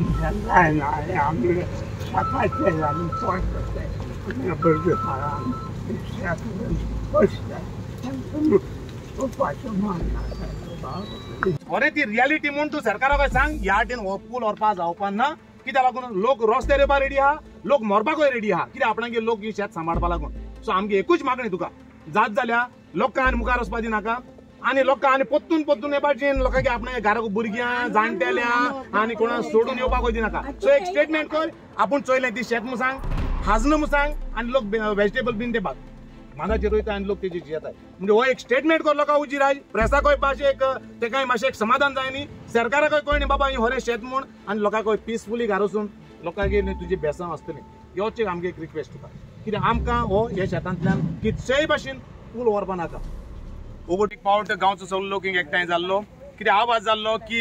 आमच्या जायना हें आमगे शेताचेर आमी पोट करताय आमगे भुरगीं बाळां शेत पोसताय तुमी उपाचो मान नाका. खरें ती रियलिटी म्हूण तूं सरकाराक सांग ह्या वाटेन हो पूल व्हरपा जावपा ना. कित्याक लागून लोक रस्त्यार येवपा रेडी आहा, लोक मरपाकूय रेडी आहा, कित्याक आपणागे लोक ही शेत सांबाळपा लागून. सो आमगे एकूच मागणी तुका, जात जाल्यार लोकांक मुखार वचपा दिनाका आनी लोकांक आनी पोत्तून पोत्तून येवपाची लोकांक आपणागे घराक भुरग्यां जाणटेल्यां आनी कोणाक सोडून येवपाकूय दिनाका. सो एक स्टेटमेंट कर, आपूण चोयलें ती शेत म्हूण सांग, खाजन म्हूण सांग आनी लोक वेजिटेबल बीन ते बांदाचेर वयता आनी लोक तेजेर जियेताय. म्हणजे हो एक स्टेटमेंट कर लोकां उजीर आयज प्रेसाकूय मातशें एक तेकाय मातशें एक समाधान जाय न्ही, सरकाराकूय कळ्ळें बाबा ही खरें शेत म्हूण आनी लोकांकूय पिसफुली घरा वचून लोकांगेर न्ही तुजी बेसांव आसतलीं. ह्योच एक आमगे एक रिक्वेस्ट तुका, कित्याक आमकां हो ह्या शेतांतल्यान कितलेय भाशेन पूल व्हरपा नाका. एक पावट गांवचो सगलो लोक एकठांय जाल्लो, कित्याक आवाज जाल्लो की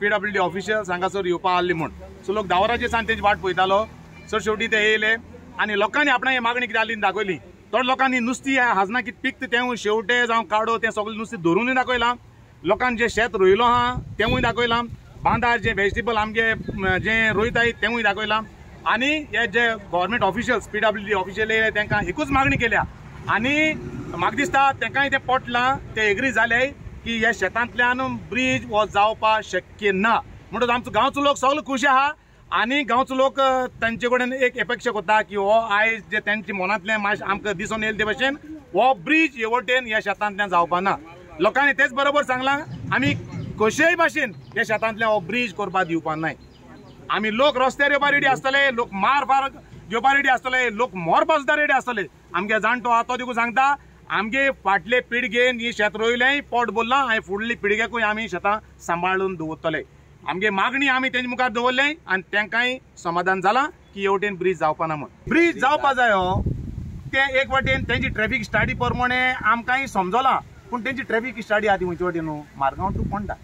PWD officials हांगासर येवपा आहली म्हूण. सो लोक 10 वरांचेर सावन तेजी वाट पळयतालो. सो शेवटी ते येयले आनी लोकांनी आपणाची मागणी कितें आहली दाखयली. थोड्या लोकांनी नुस्ती हाजना कितें पिकता तेंवूय शेवटे जावं काडो तें सगळें नुस्तें धरुनूय दाखयलां, लोकांनी जें शेत रोयलो आहा तेंवूय दाखयलां, बांदार जें वेजिटेबल आमगे जें रोयताय तेंवूय दाखयलां. आनी हे जे गव्हर्मेंट ऑफिशियल्स PWD official येयले तांकां एकूच मागणी केल्या आनी म्हाका दिसता तांकांय तें पटलां, ते एग्री जाले की ह्या शेतांतल्यान ब्रीज हो जावपाक शक्य ना. म्हणटकच आमचो गांवचो लोक सगलो खुशी आहा आनी गांवचो लोक तांचे कडेन एक अपेक्षा करता की हो आयज जे तांच्या मनांतलें मातशें आमकां दिसून येयले ते भशेन हो ब्रीज हे वटेन ह्या शेतांतल्यान जावपा ना. लोकांनी तेच बरोबर सांगलां आमी कशेय भाशेन ह्या शेतांतल्यान हो ब्रीज करपाक दिवपा नाय. आमी लोक रस्त्यार येवपा रेडी आसतले, लोक मार फार घेवपा रेडी आसतले, लोक मरपा सुद्दां रेडी आसतले. आमगे जाणटो आहा तो देखून सांगता आमगे फाटले पिळगेन ही शेत रोयलें पोट भरलां आनी फुडले पिळगेकूय आमी शेतां सांबाळून दवरतले. आमगे मागणी आमी तेंचे मुखार दवरले आनी तांकांय समाधान जालां की हे वटेन ब्रीज जावपा ना म्हूण. ब्रीज जावपा जाय हो ते एक वाटेन तेंची ट्रॅफिक स्टडी प्रमाणे आमकांय समजलां, पूण तेंची ट्रॅफिक स्टडी आहा ती खंयचे वाटेन न्हू मारगांव टू पोंडा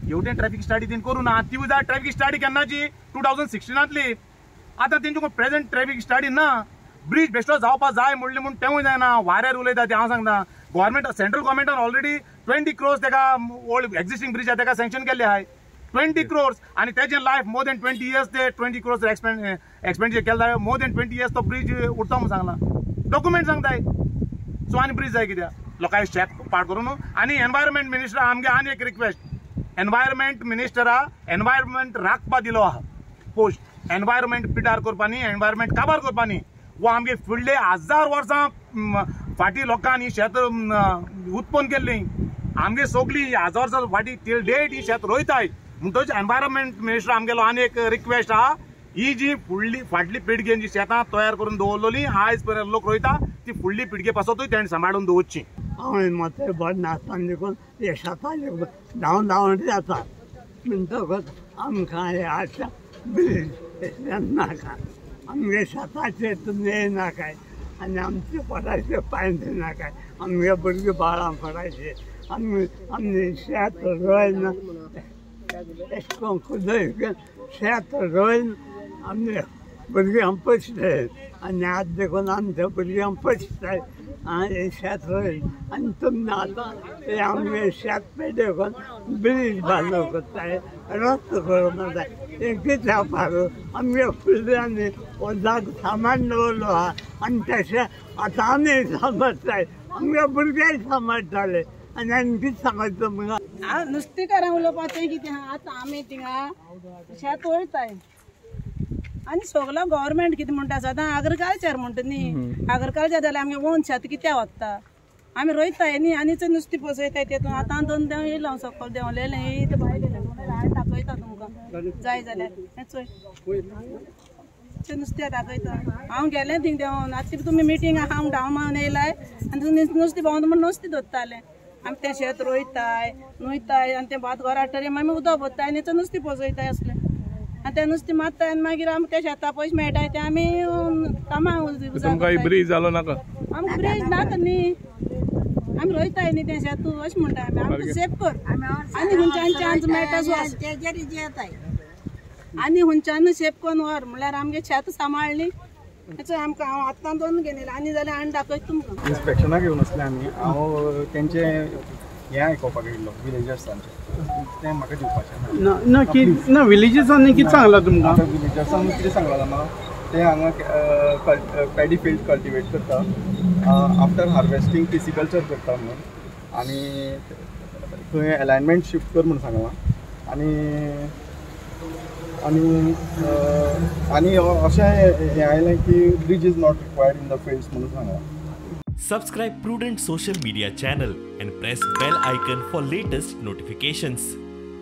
हेवटेन ट्रॅफिक स्टडी तेणी करूं ना. ती जाय ट्रॅफिक स्टडी केन्नाची 2016 आतां तेंचे प्रेजेंट ट्रॅफिक स्टडी ना. ब्रीज बेश्टो जावपा जाय म्हणलें म्हूण तेंवूय जायना, वाऱ्यार उलयता ते. हांव सांगता गव्हर्मेंट सेंट्रल गव्हर्मेंटान ऑलरेडी 20 crores तेका ओल्ड एक्झिस्टींग ब्रीज आहा तेका सँक्शन केल्ले आहाय 20 crores आनी तेजें लायफ मोर देन 20 इयर्स ते 20 crores expenditure केलें मोर देन 20 इयर्स तो ब्रीज उरता म्हूण सांगलां, डॉक्युमेंट सांगताय. सो आनी ब्रीज जाय कित्याक लोकांक शेत पाड करून. आनी एनवायरमेंट मिनिस्टर आमगे आनी एक रिक्वेस्ट, एनवायरमेंट मिनिस्टरा एनवायरमेंट राखपा दिलो आहा पोस्ट, एनवायरमेंट पिडार करपा न्ही, एनवायरमेंट काबार करपा न्ही. वो आमगे फुडले 1000 वर्सां फाटीं लोकांनी शेत उत्पन्न केल्लीं, आमगे सगळीं 1000 वर्सां फाटीं टील डेट ही शेत रोयताय. म्हणटकच एनवायरमेंट मिनिस्टर आमगेलो आनी एक रिक्वेस्ट आहा, ही जी फुडली फाटली पिळगेन जी शेतां तयार करून दवरलेली आयज पर्यंत लोक रोयता ती फुडली पिळगे पासतूय तेणें सांबाळून दवरची. हांवें मातशें बरें नासतना देखून हे शेताचेर धांवन धांवन जाता म्हणटकच आमकां हे आतां ब्रीज नाका, आमगे शेताचेर तुमी येयनाकाय आनी आमचे पोटाचे पांय दिनाकाय, आमगे भुरगीं बाळां पोटाचे आमी आमचे शेत रोयना अशें करून कुदय शेत रोयन आमगे भुरग्यांक पोसताय आनी आतां देखून आमच्या भुरग्यांक पोसताय आनी शेत रोयन आनी तुमी आतां हे आमगे शेत पेडे करून ब्रीज बांदो करताय, रस्तो करूंक जाय. हें कित्याक पारो आमगे फुडल्यांनी हो जागो सांबाळून दवरलो आहा आनी तशें आतां आमी सांबाळटाय, आमगे भुरगेय सांबाळटाले आनी आनी कितें सांगता तुमकां. नुस्तेकारां उलोवपाचें कितें आहा, आतां आमी थिंगा शेत वयताय आनी सगलो गव्हर्मेंट कितें म्हणटा सदां एग्रीकल्चर म्हणटा न्ही, एग्रीकल्चर जाल्यार आमगे ओन शेत कित्याक वता आमी रोयताय न्ही आनी नुस्तें पोसयताय तेतून. आतां दोन देंव येयलो हांव सकयल देंवलेलें इतें भायर गेलें हाड दाखयता तुमकां जाय जाल्यार हें चोय तें नुस्तें दाखयता. हांव गेलें थिंग देंवोन आतां तुमी मिटींग आहा हांव धांव मावन येयलाय आनी नुस्तें भोंवता म्हूण नुस्तें धरतालें. आमी तें शेत रोयताय नुयताय आनी तें भात घरा हाडटकीर मागीर उदक भरताय आनी नुस्तें पोसयताय असलें आनी तें नुस्तें मारताय आनी मागीर आमकां त्या शेता पयशे मेळटाय ते आमी कामां. ब्रीज जालो नाका आमकां, ब्रीज नाका न्ही, आमी रोयताय न्ही तें शेत अशें म्हणटा आमी, आमकां सेफ कर आनी खंयच्यान चान्स मेळटा सो आनी खंयच्यान सेफ करून व्हर म्हणल्यार आमगे शेत सांबाळ्ळी आमकां. हांव आतां दोन घेवन आनी जाल्यार आनी दाखयता तुमकां. इन्स्पेक्शनाक येवन आसले आमी, हांव तेंचे हें आयकोपाक येयल्लो विलेजर्सांचें, तें म्हाका दिवपाचें ना. ना की ना विलेजर्सांनी कितें सांगलां तुमकां? आतां विलेजर्सान कितें सांगलां जाणा, ते हांगा पॅडी फिल्ड कल्टिवेट करता, आफ्टर हार्वेस्टींग पिसिकल्चर करता म्हणून, आनी थंय एलायनमेंट शिफ्ट कर म्हूण सांगलां. आनी आनी आनी अशें हें आयलें की bridge is not required in the fields म्हणून सांगलां. Subscribe Prudent social media channel and press bell icon for latest notifications.